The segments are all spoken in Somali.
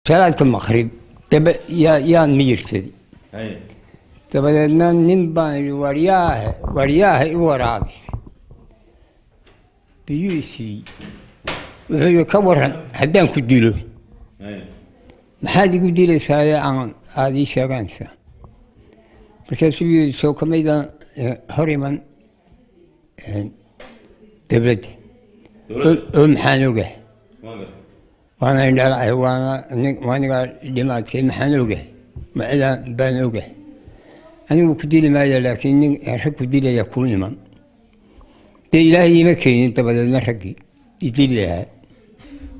Salaadka maqrib daba yaan miyirsaday. Dabadeedna nin baan idhi, waryaahe, waryaahe, i waraabi. Biyuu i siiyey. Wuxuu yidhi, ka waran haddaan ku dilo? Maxaad igu dilaysaaye aan aada ii sheeganaysaa? Markaasuu yidhi, soo kamaydan hor iman dowladda? Oo maxaan ogahay? Waana indhalacay, waana waanigaa dhimaadkay. Maxaan ogahay? Macidaan baan ogahay? Anigu ku dili maayo, laakiin nin rag ku dilaya kuu iman. Dee Ilaahay iima keenin dabadeedna raggii idili lahaa.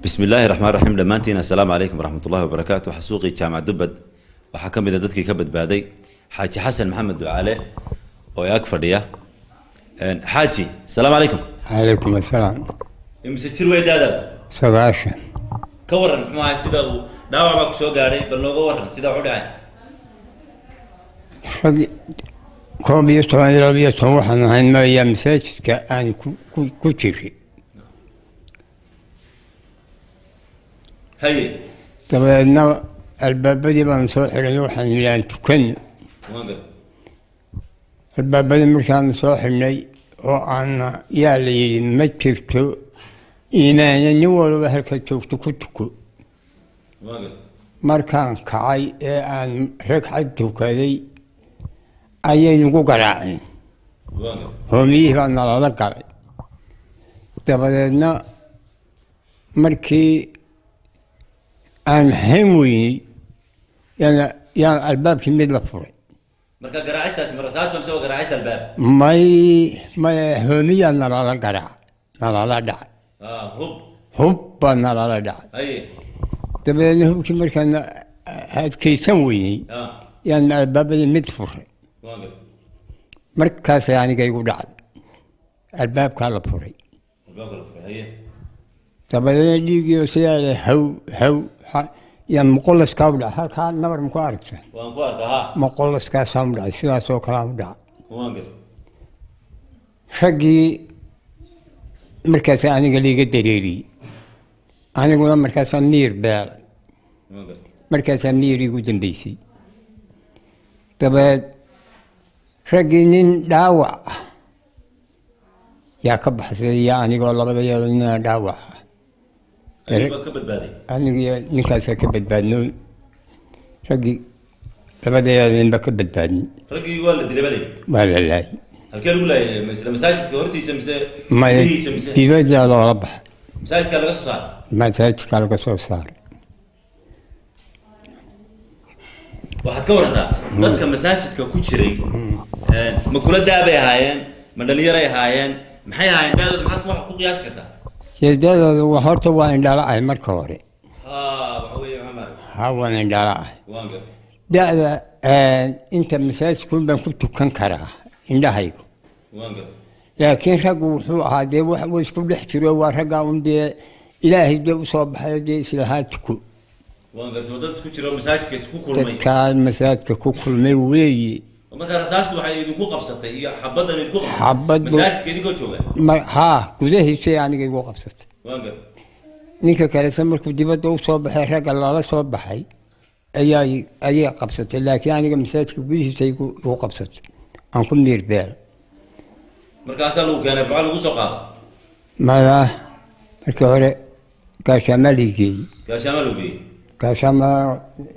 Bismi illaahi raxmaan raxiim. Dhammaantiin assalaamu calaykum waraxmatullahi wabarakaatu. Xasuuqii Jaamac Dubbad waxaa ka mid a dadkii ka badbaaday Xaaji Xasan Maxamed Ducaale oo ag fadhiya. Xaaji, asalaamu calaykum. Calaykum assalaam. Imise jir wey daadaad? 90. Ka waran, muxuu ahay, sida uu dhaawac baa kusoo gaadhay, bal nooga waran sida wax u dhacay. Rag 11 iyo 12 waxaan ahayn mayaa masaajidka aan ku jiray. Dabadeedna albaabadii baan soo xidhanay, waxaan yidhi aan tukanno. Waan gartay. Albaabadii markaan soo xidhnay oo aana yaa la yidhi ma jirto iimaana, nin walba halka joogto ku tuko. Waan gartay. Markaan kacay ee aan ragcad tukaday ayay nagu garaaceen. Waan gartay. Hoomiyihii baa nalala galay. Dabadeedna markii aan hayn weynay yaan albaabkii mid la furay. Marka garaacistaasi ma rasaas ba mise waa garaacista albaab? May, hoomiyaa nalala garaac, nalala dhacay. Hub. Hub baa nalala dhacay. Dabadeedna hubkii markaan adkaysan weynay yaan albaabadii mid furay. Waan gartay. Markaasay aniga igu dhacday, albaabkaa la furay. Albaabka la furay, haye. Dabadeedna dhiiggii oo sidaa la haw haw yaan muqolaskaa u dhacay. Halkaa nabar maku aragta? Waan ku arkaa, ha. Muqolaskaasaa u dhacay, sidaasoo kalea u dhacay. Waan gartay. Raggii markaas aniga liiga dareeriyey, aniguna markaasaa miir beelay. Waan gartay. Markaasaa miir igu dambeysay. Dabeed raggii nin dhaawac ah yaa ka baxsaday iyo anigoo labada yeelo nina dhaawac ah. Adigu baa ka badbaaday? Anigiyo ninkaasaa ka badbaadno, raggii labadeeda ninba ka badbaadin. Raggii waa la dilay baday? Waa la laayay. Halkee lagu laayay? Ma isla masaajidka hortiisa mise maya gudihiisa mise dibadda loola baxay? Masaajidka laga soo saaray? Masaajidka laga soo saaray. Waxaad ka warantaa dadka masaajidka ku jiray, ma kula daabay ahaayeen, ma dhalinyaray ahaayeen, maxay ahaayeen daadooda, maxaad wax ku qiyaasi kartaa? Jeedadooda horta waa indhala'ahay marka hore. Ha, waxa weeye maxaa maarag Ha, waan indhala'ahay. Waan gartay. Da-da inta masaajidkuun baan ku tukan karaa indhahaygu. Waan gartay. Laakiin raggu wuxuu ahaa dee wax uu isku dhex jiro, waa raggaa un dee Ilaahay dee usoo baxay dee islahaa tuko. Waan gartay, oo dad isku jiro masaajidka isku kulmay. Dadkaa masaajidka ku kulmay weeye. Oo markaa rasaastu waxay idinku qabsatay iyo xabaddan idinku qabsatay masaajidka idinkoo jooga? Haa, gudahiisay aniga igu qabsatay. Waan gartay. Ninka kalese markuu dibadda u soo baxay ragga lala soo baxay ayaa ayay qabsatay, laakiin aniga masaajidka gudihiisa igu qabsatay, aan ku miir beelay. Markaasaa lagu keenay Burco, lagu soo qaaday? Maya, markii hore Gaashaamaa liigeeyey. Gaashaama lagu geeyey? Gaashaama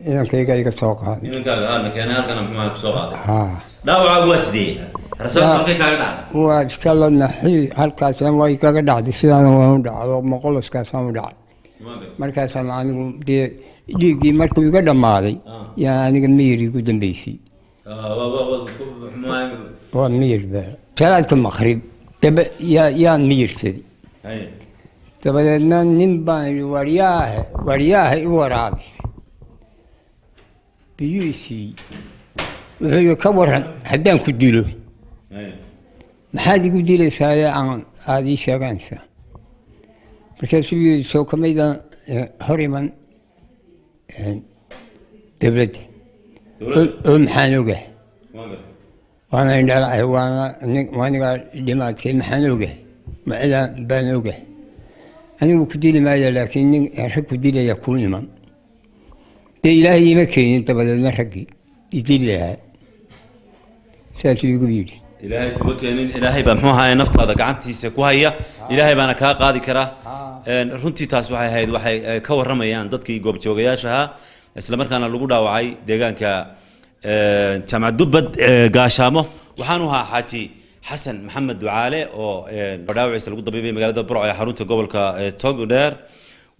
inankayga iga soo qaaday. Inankaaga aadna keenay halkana, muxuu ahaa, kusoo qaaday. Haa. Dhaawacaagu waa sidee? Rasaastu halkay kaaga dhacday? Waa iska la naxi, halkaasna waa igaga dhacday, sidaana waan u dhacdo, moqoloskaasaan u dhacay. Waan gartay. Markaasaan anigu dee dhiiggii markuu iga dhammaaday yaa aniga miyir igu dambeysay. Waa muxuu ahaa Waa miyir beelay. Salaadka maqrib daba yaan miyirsaday. Dabadeedna nin baan idhi, waryaahe, waryaahe, i waraabi. Biyuu i siiyey. Wuxuu yidhi, ka waran haddaan ku dilo? Maxaad igu dilaysaaye aan aada ii sheeganaysaa? Markaasuu yidhi, soo kamaydan hor iman dowladda? Dowladda. Oo maxaan ogahay? Waan gartay. Waana indhalacay, waana waanigaa dhimaadkay. Maxaan ogahay? Macidaan baan ogahay? Anigu ku dili maayo, laakiin nin rag ku dilaya kuu iman. Dee Ilaahay iima keenin dabadeedna raggii idili lahaa, saasuu igu yidhi. Ilaahay kuma keenin, Ilaahay baa muxuu ahaay naftaada gacantiisa ku haya, Ilaahay baana kaa qaadi karaa. Runtii taas waxay ahayd waxay ka warramayaan dadkii goobjoogayaasha ahaa, isla markaana lagu dhaawacay deegaanka Jaamac Dubbad Gaashaamo. Waxaanu ahaa Xaaji Xasan Maxamed Ducaale oo dhaawaciisa lagu dabiibay magaalada Burco ee xarunta gobolka Togdheer.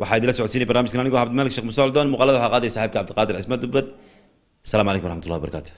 Waxaa idila socodsiinay barnaamijkan anigoo Cabdimalik Sheekh Muuse Coldoon. Muuqaalada waxaa qaadaya saaxiibka Cabdiqaadir Cismaan Dubbad. Asalaamu calaykum waraxmatullahi wabarakaatu.